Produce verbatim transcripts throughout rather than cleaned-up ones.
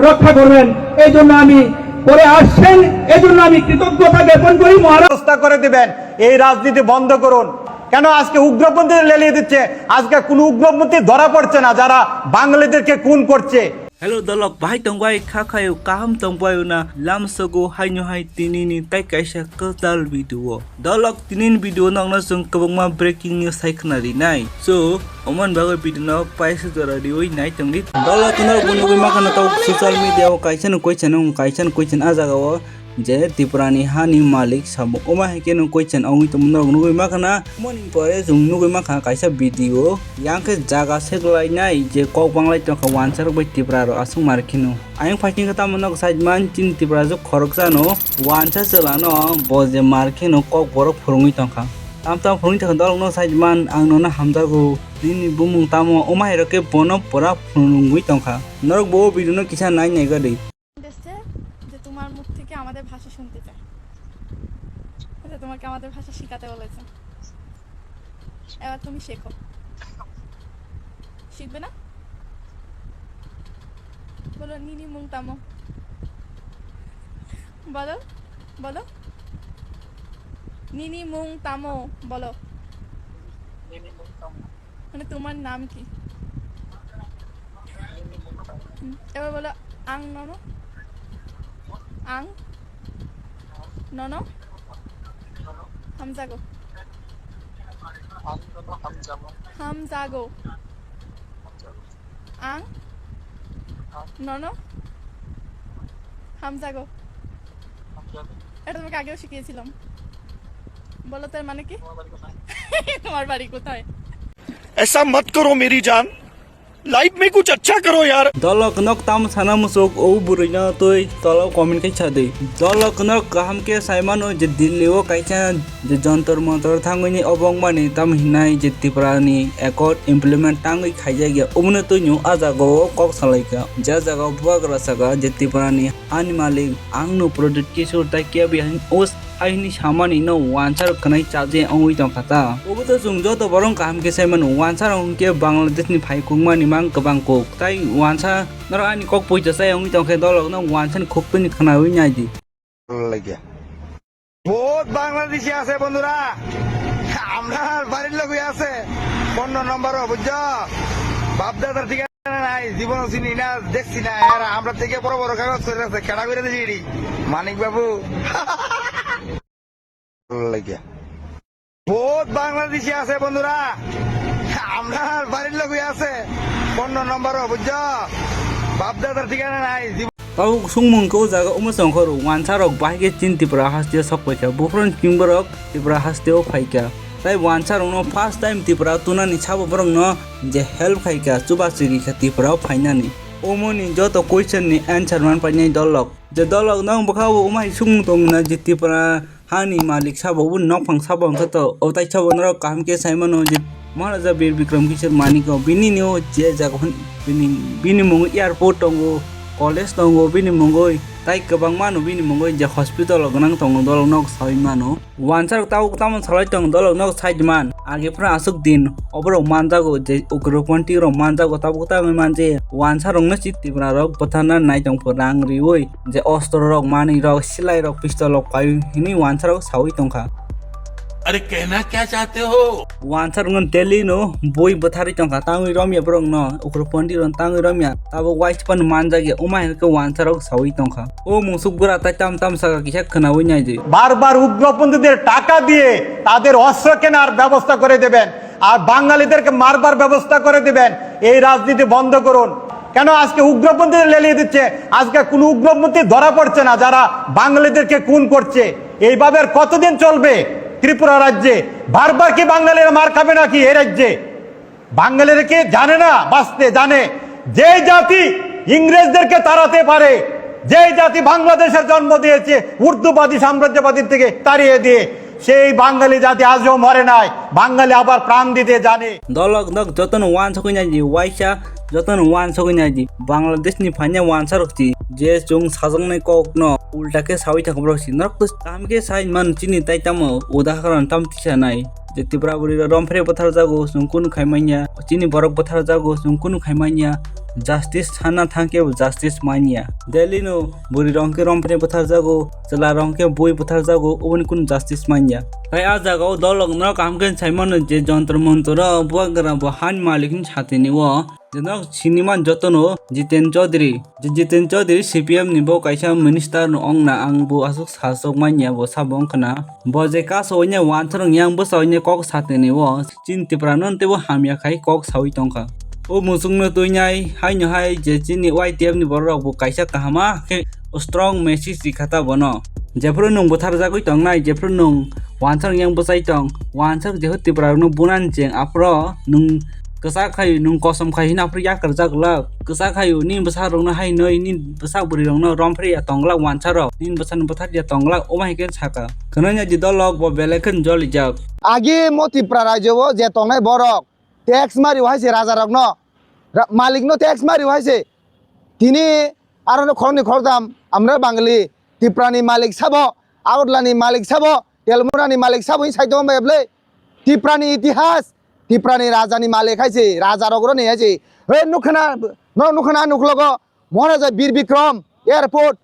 রক্ষা করবেন, এই জন্য আমি করে আসছেন, এই জন্য আমি কৃতজ্ঞতা জ্ঞাপন করি মহারাজ। ব্যবস্থা করে দিবেন, এই রাজনীতি বন্ধ করুন। কেন আজকে উগ্রপন্থীদের লেলিয়ে দিচ্ছে? আজকে কোনো উগ্রপন্থী ধরা পড়ছে না যারা বাঙালিদেরকে খুন করছে। Hello dolok, bahai tongbai kha khayo, kaham tongbayo na lamsogo haino hai tinini tai kaisa kwtal video. Dolok, tinini video nokno chwng kwbangma breaking news hai khna rinai. So, oman bagwi video no paisa jora riwi nai tongdi. Dolok, norok bo nugwi mankha na tok social media o kaisa no question, kaisa no question a jaga o je Tripura ni ha ni malik sabo. Omo hai khe no question ongwi tongma norok nugwi mankha na. Omo ni pore chwng nugwi mankha kaisa video. Yang khe jaga seklainai je kok banglai tongkha wansa rok bai Tripura rok aswk mar kheno. Ayang phaising khe tamo nok side man chini Tripura rok khoroksa no wansa chwla no bo je mar kheno kok borok phurungwi tongkha. Tam tam phurungwi tongkha dolok no side man ang nono hamjago nini bumung tamo omo hai rok khe bono pura phurungwi tongkha. Norok bo video no kisa nai nai gadi. এসছে যে তোমার মুখ থেকে আমাদের ভাষা শুনতে চায়। আচ্ছা, তোমাকে আমাদের ভাষা শিখাতে বলেছে, এবার তুমি শেখো। শিখবে না? বলো, নিনি মুং তামো। বলো, বলো। নিনি মুং তামো, বলো। মানে, তোমার নাম কি? হুম, এবার বলো, আং নন। আং নন। হামজাগো। হামজাগো। আং নন। হামজাগো। এটা তোমাকে আগেও শিখিয়েছিলাম। বলো তো, এর মানে কি? তোমার বাড়ি কোথায়? ऐसा मत करो मेरी जान, लाइफ में कुछ अच्छा करो यार। Dolok nok tam sana musuk o burui no twi tolo comment khai sa di. Dolok nok kaham khe sai mano je Delhi o kaisa je Jantar Mantar thangwi ni obong mani tam hinai je Tripura ni accord implement tangwi khaijak ya, omono twi no a jaga o kok salai kha. Je jaga o bubagra saka je Tripura ni ani malik ang no product kisur tai kebri hin os Hai hwnwi samani no wansa rok khwnai chaje wngwi tongkha ta. Obo to chwng joto borok kaham khe sai mano, wansa rok hwnkhe Bangladesh ni phai kukmani mang kwbang kuk. Tai wansa norok ani kok poito chai wngwi tongkhe dolok no wansa ni khuktwini khwnawi nai di. ভালো লাগে। বহুত বাংলাদেশি আছে বন্ধুরা, আমরা বাড়ির লোকই আছে, পনেরো নম্বরও বুঝছো, বাপ দাদার ঠিকানা নাই, জীবনও চিনি না, দেখছি না, এরা আমরা থেকে বড় বড় কাগজ করে রাখছে, কেডা করে দিছি এটি? মানিক বাবু। ভালো লাগে। বহুত বাংলাদেশি আছে বন্ধুরা, আমরা বাড়ির লোকই আছে, পনেরো নম্বরও বুঝছো, বাপ দাদার ঠিকানা নাই, জীবন Tabuk sungmung khe o jaga omo chongkhoro wansa rok bahai khe chini Tripura hasteo sok paikha, buphuruni chwng borok Tripura hasteo phaikha. Tai wansa rokno first time Tripura tunani sabo borokno je help khaikha, chubachu rikha Tripura o phainani. Omoni joto question ni answer man painai dolok. Je dolok nang bwkha o omo hai sungmung tongna je Tripura hani malik sabo bo nokphang sabo hwnkhe to o tai sabo norok kaham khe sai mano je Maharaja Bir Bikram Kishore Manik o bini ni o je jaga hwn bini bini mungo airport tongo, college tongo bini mungoi tai kwbangma no bini mungoi je hospital o gwnang tongo dolok nok saui mano. Wansa rok tabuk tamo salai tong dolok nok side man age phano aswk din oborok manjago je ugroponthi rok manjago tabuk tamo manje wansa rokno si Tripura rok bwtharna nai tong pho rang riui je ostro rok manwi rok silai rok pistol rok paiwi hinwi wansa rok saui tongkha. अरे कहना क्या चाहते हो? Wansa rokno Delhi no bui bwtharwi tongkha tangwi romya borok no ugroponthi rok tangwi romya tabuk waisa phano manjak ya omo hai khe wansa rok saui tongkha. O musuk bura tai tam tam saka kisa khwnaui nai di. বারবার উগ্রপন্থীদের টাকা দিয়ে তাদের অস্ত্র কেনার ব্যবস্থা করে দেবেন, আর বাঙালিদেরকে মারবার ব্যবস্থা করে দেবেন। এই রাজনীতি বন্ধ করুন। কেন আজকে উগ্রপন্থীদের লেলিয়ে দিচ্ছে? আজকে কোনো উগ্রপন্থী ধরা পড়ছে না যারা বাঙালিদেরকে খুন করছে। এইভাবে আর কতদিন চলবে ত্রিপুরা রাজ্যে? বারবার কি বাঙালিরা মার খাবে নাকি এই রাজ্যে? বাঙালিরা কি জানে না বাঁচতে জানে? যে জাতি ইংরেজদেরকে তাড়াতে পারে, যে জাতি বাংলাদেশের জন্ম দিয়েছে উর্দুবাদী সাম্রাজ্যবাদীর থেকে তাড়িয়ে দিয়ে, সেই বাঙালি জাতি আজও মরে নাই, বাঙালি আবার প্রাণ দিতে জানে। Dolok nok jotono wansugwi nai di, waisa jotono wansugwi nai di, Bangladesh ni phaina wansa rok si. Je chwng sajaknai kokno ulta khe sawi thangkha borok si. Norok to kaham khe sai man chini tai tamo udaharon tam tisa nai. Je Tripura bwrwi rok romphre bwtharjago chwng kunu khai manya. Chini borok bwtharjago chwng kunu khai manya. Justice sana thangkhe bo justice manya. Delhi no bwrwi rok khe romphre bwtharjago, chwla rok khe bui bwtharjago, oboni kunu justice manya. Tai a jagao dolok norok kaham khe sai mano je Jantar Mantar o bubagra bo han malik ni satini o. Jenok siniman jotono Jiten Chaudhary. Je Jiten Chaudhary C P M ni bo kaisa minister no ongna ang bo aswk sasok manya bo sabo wngkhana. Bo je kaso oine wansarok yang bwsa oine kok satini o chin Tripura no teibo hamya khai kok sawi tongkha. O muchungno tuinai haino hai je chini Y T F ni borok rok bo kaisa kahama khe strong message rikha ta bono. Jephru nwng bwtharjagwi tongnai, jephru nwng wansarok yang bwsai tong, wansarok jephru Tripura rokno bunan cheng aphro nwng kwchak khayu, nwng kosom khayu hino aphuru yakarjak glak. Kwchak khayu, nini bwsarokno hai nwi, nini bwsak bwrwirokno romphri ya tong glak wansarok. Nini bwsano bwthar ya tong glak, omo hai khe saka. Khwnanya di dolok bo belai kheno jolijak. Agi mo Tripura rajyo o je tongnai borok tax mari o hai se rajarokno, ra-, malikno tax mari o hai se. Tini aro no khoroknwi khoroktham amra Bangali, Tripura ni malik sabo, Agartala ni malik sabo, Telmura ni malik sabo hin saito bai ble. Tripura ni itihas, Tripura ni raja ni malik hai se, raja rok ro ni hai se. He nukhana, no nukhana nuklogo, Maharaja Bir Bikram, airport,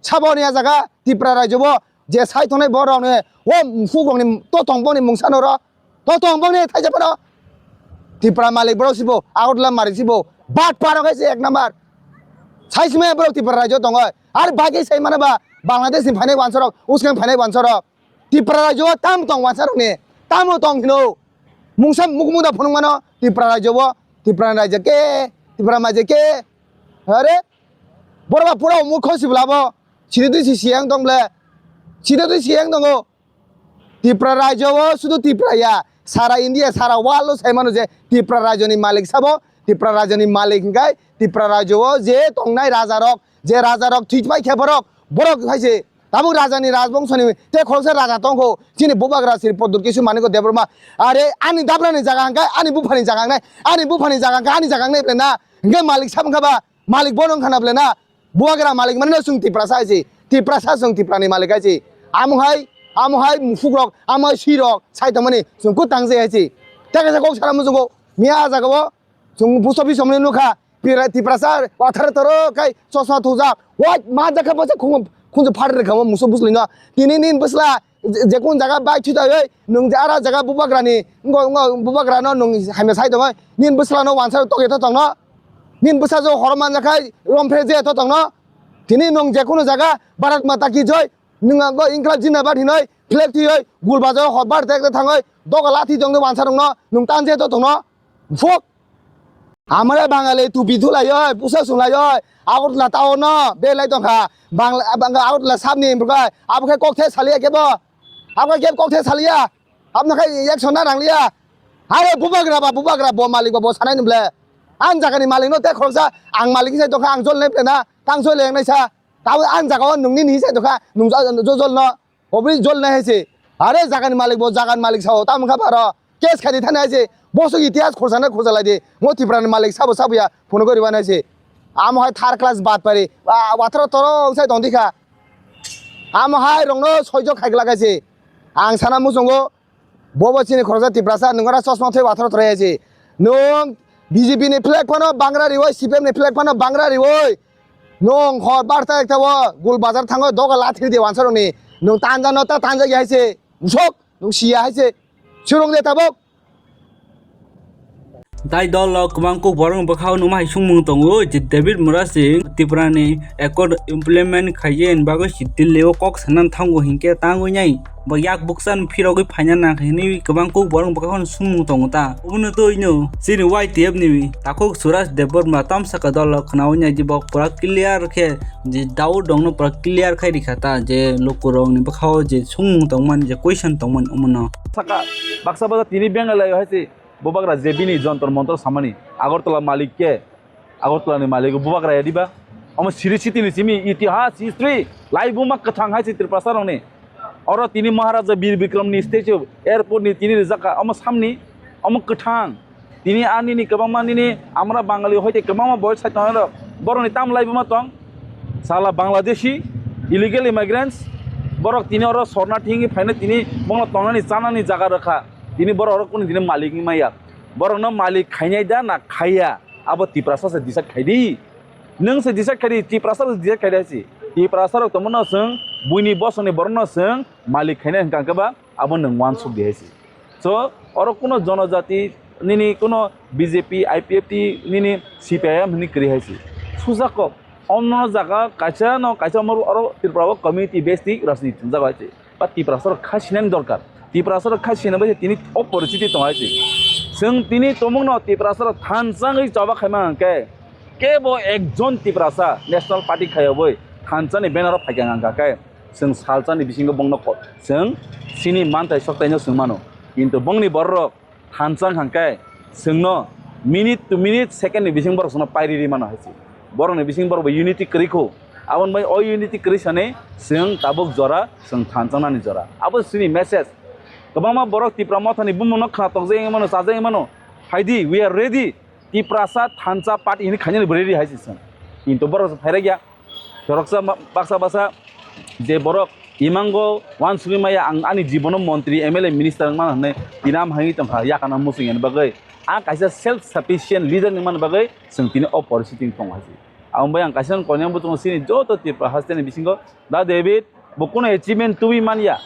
sabo ni a jaga, Tripura rajyo bo, je sai tongnai borok ni, o mukhukrok ni, to tong boni mungsa no ro, to tong boni thaisa phano. Tripura malik borok sibo, Agartala malik sibo, bat parok hai se ek number. Sai sima borok Tripura rajyo tongo, ar bagwi sai mano ba, Bangladesh ni phainai wansarok, uskang phainai wansarok. Tripura rajyo o tamo tong wansarokni, tamo tong hino. Mungsa mukmungda phunukmano Tripura rajyo o, Tripura rajyo ke, Tripura majyo ke. Are, borok ba pura mukho sibla bo. Sida twi si siyang tong ble. Sida twi siyang tongo. Tripura rajyo o sudu Tripura ya. Sara India, sara world o sai mano je Tripura rajyo ni malik sabo, Tripura rajyo ni malik hingkai Tripura rajyo o je tongnai raja rok, je raja rok thwi pai khe borok, borok hai se Tabuk rajani rajbongshoni tei khoroksa raja tongkho, chini bubagra Sri Pradyut Kishore Manikya Debbarma. Are ani dabrani jaga hwnkhe ani buphani jaga wngnai, ani buphani jaga hwnkhe ani jaga wngnai ble na? Hwnkhe malik sabo wngkha ba? Malik bono wngkha na ble na? Bubagra malik mani no chwng Tiprasa hai se, Tiprasa chwng Tiprani malik hai se. Amo hai, amo hai mukhukrok, amo hai swirok sai tongmani chwng kutang je hai se. Tei kaisa kok sana muchungo, miya ah jagao Chwng post office somni nukha, Tipra-, Tiprasa wathar toro kai chosma thujak. Wai, ma jakha bwsa khung-, khunju pharir kha mo musu bwsli no. Tini nin bwsla je-, jekun jaga bai thwi thai oi, nwng je ara jaga bubagrani, ngo, ngo bubagrano nwng hamya sai tongoi. Nin bwsla no wansa tokye to tongno. Nin bwsa jo horo man jakhai rom phe je to tongno. Tini nwng jekunu jaga Bharat Mata Ki Jai, nwng go Inklab Jindabad hinoi flag thwi oi, gul bajar hor bar tek thangoi, doga lathi tongoi wansa rokno, nwng tan je to tongno. Phuk. Amare Bangali tupi thulaioi, pusa sunglaioi, Agartala town no belai tongkha. Bangla, Bangla Agartala sabni bwkhai, abo khe kok the saliya kebo. Abo khe kok the saliya. Abno khai action na nangliya. Are bubagra ba, bubagra bo malik ba, bo sanai nung ble. Ang jagani malik no te khoroksa, ang malik sai tongkha, ang jol nai ble na, tang jol yang nai sa. Tabo ang jaga o nungni ni sai tongkha, nung jo, jo, jol no. Obri jol nai hai se. Are jagani malik bo jagani malik sao. Tamo kha baro. Case khai di thani hai se. Bosok itihas khorsa na khorsa lai di. Ngo Tripura ni malik sabo sabo ya. Phone gori wan hai se. Amo hai third class bat pari. Wa-, watharo toro sai tong dikha. Amo hai rong no soijo khai glak hai se. Ang sana muchungo. Bobo chini khoroksa Tiprasa nung ora chosma thoi watharo toro hai se. Nung B J P ni flag phano bangra riwoi, C P M ni flag phano bangra riwoi. Nwng hor bar ta ekta bo gul bazar thango doga lathir de wansa rokni. Nwng tanja no ta tanja ya hai se. Musok, nwng siya hai se. Churung de tabok. Tai dol rok kwbang kok borok bwkhao numa hai sungmung tongo je David Murasing Tripura ni accord implement khaiye bagwi si Delhi o kok sanan thango hinkhe tangwi nai. Bo yak buksan phirogwi phaina nang hinwi kwbang kok borok bwkhao sumung tongo ta. Obono twi no chini Y T F ni takhuk Suraj Debbarma tamsaka dolo khwnawi nai di bo pura clear khe je doubt rokno pura clear khai rikha ta je lukurokni bwkhao je sumung tongmani je question tongmani omono. Saka baksa baksa tini Bengalai hai se bubagra je bini Jantar Mantar samani Agartala malik khe Agartala ni malik bubagra ya diba? Omo siri siti ni simi itihas, history, laibuma kwthang hai se Tiprasa rokni. Oro tini Maharaja Bir Bikram ni statue, airport ni tini rijak kha, omo samni, omo kwthang. Tini ani ni kwbangma nini amra Bangali hoite kwbangma boy sai tongnai rok. Borok ni tam laibuma tong. Sala Bangladeshi illegal immigrants, borok tini oro sorna thingwi phaina tini bono tongnani chanani jaga rwkha. Tini borok oro kunu tini malik wngwi maya. Borokno malik khainai da na khaiya, abo Tiprasa se decide khaidi. Nwng se decide khaidi, Tiprasa se decide khaidi hai se. Tiprasa rok tongmano chwng buini bosongni borokno chwng malik khainai hwnkha khe ba abo nwng uansuk di hai se. So, oro kuno jonojati nini kuno B J P, I P F T nini C P I M hinwi kwrwi hai se. Sujakok, omno jaga kaisa no kaisa omo oro Tripura o community based twi rajniti thwngjak hai se. Ba Tiprasa rok kha sinani dorkar. Tiprasa rok kha sinani bai se tini o poristiti tong hai se. Chwng tini tongmungno Tiprasa rok thansa wngwi choba khaima hwnkhe kebo ekjon Tiprasa National Party khayogwi thansani banner o phaikha hwnkha khe chwng salsani bisingo bongno ko-, chwng chini manthai soktaino chwng mano. Kintu bongni bororok thansa wngkha khe chwngno minute to minute, second ni bising borok chwngno pairi ri mano hai se. Borokni bising borok bo unity kwrwi kho. Aboni bai o unity kwrwi sani chwng tabuk jora chwng thansa nani jora. Abo chini message. Kwbangma borok Tipra Mothani bumungno khna tokjagwi mano, chajagwi mano. Phaidi, we are ready. Tiprasa thansa party hini khainani bo ready hai se chwng. Kintu borok se phairakya. Khoroksa ma-, baksa baksa je borok imango uansugwi maya, ang ani jibono montri, M L A, minister wngmano hwnwi tinam hangwi tongkha yakana muchung yani bagwi. Ang kaisa self sufficient leader wngmani bagwi chwng tini o poristiti tong hai se. Aboni bai ang kaisa koinai buchungo chini joto Tripura hasteni bisingo Da David bo kuno achievement tubui manya,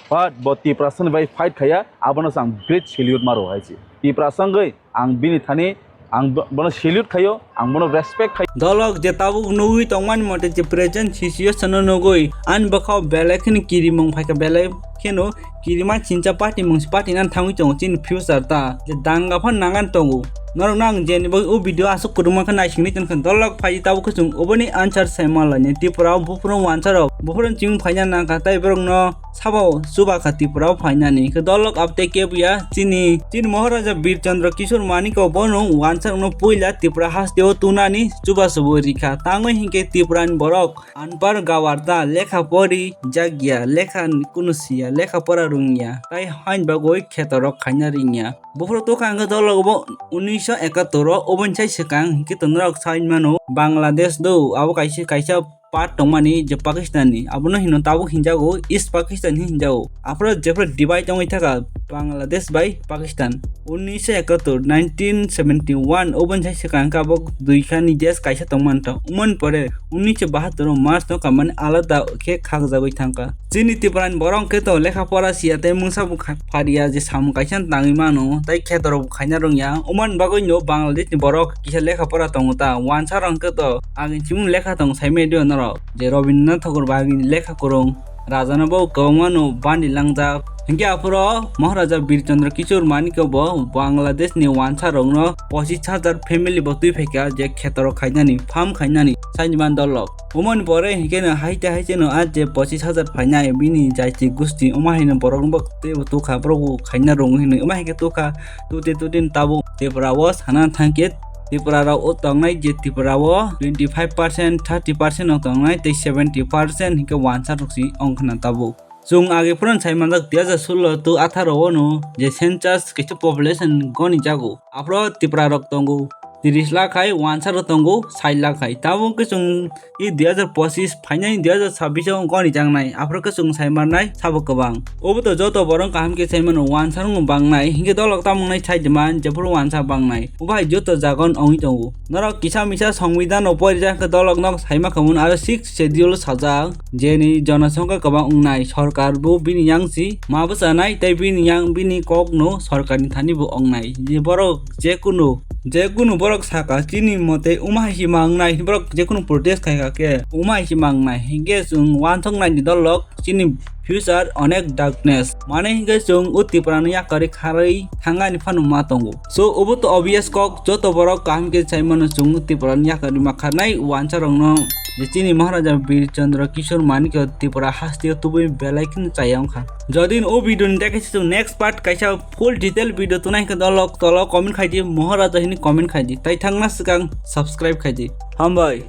but bo Tiprasani bai fight khaya, abono se ang great salute maro hai se. Tiprasa wngwi ang bini thani ang bo-, bono salute khayo, ang bono respect khayo. Dolok je tabuk nugwi tongmani mote je present situation no nugwi ani bwkhao belai kheno kirimung phaikha, belai kheno kirima chincha party mungsi party nan thangwi tongo chini future ta je danga phan nangan tongo. Norok no ang jeni bagwi o video aswk kwrwngma khe naisingwi tongkha, dolok phai tabuk khe chwng oboni answer sai manlainai. Tripura o buphuru wansa rok buphuru chimung phaina nangkha, tai borok no sabo chuba kha Tripura o phainani. Khe dolok abte kebuya chini, chini Maharaja Bir Chandra Kishore Maniko bono wansa rok no puila Tripura haste o tunani chuba chubu rikha. Tangwi hinkhe Tripura ni borok anpar gawarta lekha pori jagya, lekha kunu siya, lekha pora rungya, tai hain bagwi kheto rok khaina ringya. Buphuru tokha hwnkhe dolok bo unnish ekattor o, oboni sai swkang hinkhe to norok sai mano Bangladesh do, abo kaisa, kaisa part tongmani je Pakistan ni, abono hino tabuk hinjago East Pakistan hinwi hinjago. Aphuru jephuru divide wngwi thaka Bangladesh bai Pakistan. Unnish ekattor, nineteen seventy one, oboni sai swkang khe abo dui khani desh kaisa tongmani tong. Umoni pore unnish bahattor o March no kamani alada khe khakjagwi thangkha. Chini Tripura ni borok khe to lekha pora siya tei mungsa bo kha-, phariya je samung kaisa tangwi mano tei kheto rok bo khaina rwngya. Umoni bagwi no Bangladesh ni borok kisa lekha pora tongo ta, wansa rok khe to agini chimung lekha tong saimai dio norok je Rabindranath Tagore bai agini lekha kwrwng. Rajano bo kwbangma no bandi langjak. Hinkhe aphuru Maharaja Bir Chandra Kishore Maniko bo Bangladesh ni wansa rokno pochis hajar family bo twi phaikha je kheto rok khainani, farm khainani, saini man dolok. Umoni pore hinkhe no haite haite no a je pochis hajar phainai bini jaiti gusti, omo haino borok no bo teibo tukha, borok bo khaina rwngwi hinwi. Omo haikhe tukha, tute tute tabuk Tripura o sana thangkhe Tripura rok o tongnai je Tripura o twenty five percent, thirty percent no tongnai tei seventy percent hinkhe wansa rok si ongkhna tabuk. Chwng age phuru sai manjak dui hajar solo to atharo o no je census kaisa population goni jago. Aphuru Tripura rok tongo tris lakh hai, wansa rok tongo sait lakh hai. Tabuk khe chwng i dui hajar pochis phainai dui hajar sabbish o goni jaknai. Aphuru khe chwng sai mannai sabo kwbang. Obo to joto borok kaham khe sai mano, wansa rok no bangnai. Hinkhe dolok tamo wngnai sai man jephuru wansa bangnai. Obo hai joto jaga o wngwi tongo. Norok kisa misa songbidhan no porijak khe dolok nok sai ma khamun aro sixth schedule sajak. Jeni jonosongkha kwbang wngnai, sorkar bo bini yang si ma bwchanai tei bini yang bini kok no sorkar ni thani bo wngnai. Je borok jekunu, jekunu borok saka chini mote uma hai si ma wngnai, borok jekunu protest khai kha khe uma hai si ma wngnai. Hinkhe chwng wansok nai ni dolok chini future onek darkness. Mane hinkhe chwng o Tripura ni yakarwi kharwi thangani phano ma tongo. So, obo to obvious kok, joto borok kaham khe sai mano chwng Tripura ni yakarwi ma kharnai wansa rok no. Je chini Maharaja Bir Chandra Kishore Manikya Tripura haste o tubui belai kheno chaya wngkha. Jodi o video ni dai kaisa chwng next part kaisa full detail video tunai khe dolok tolo comment khai di, Maharaja hini comment khai di. Tai thangna swkang subscribe khai di. Hambai.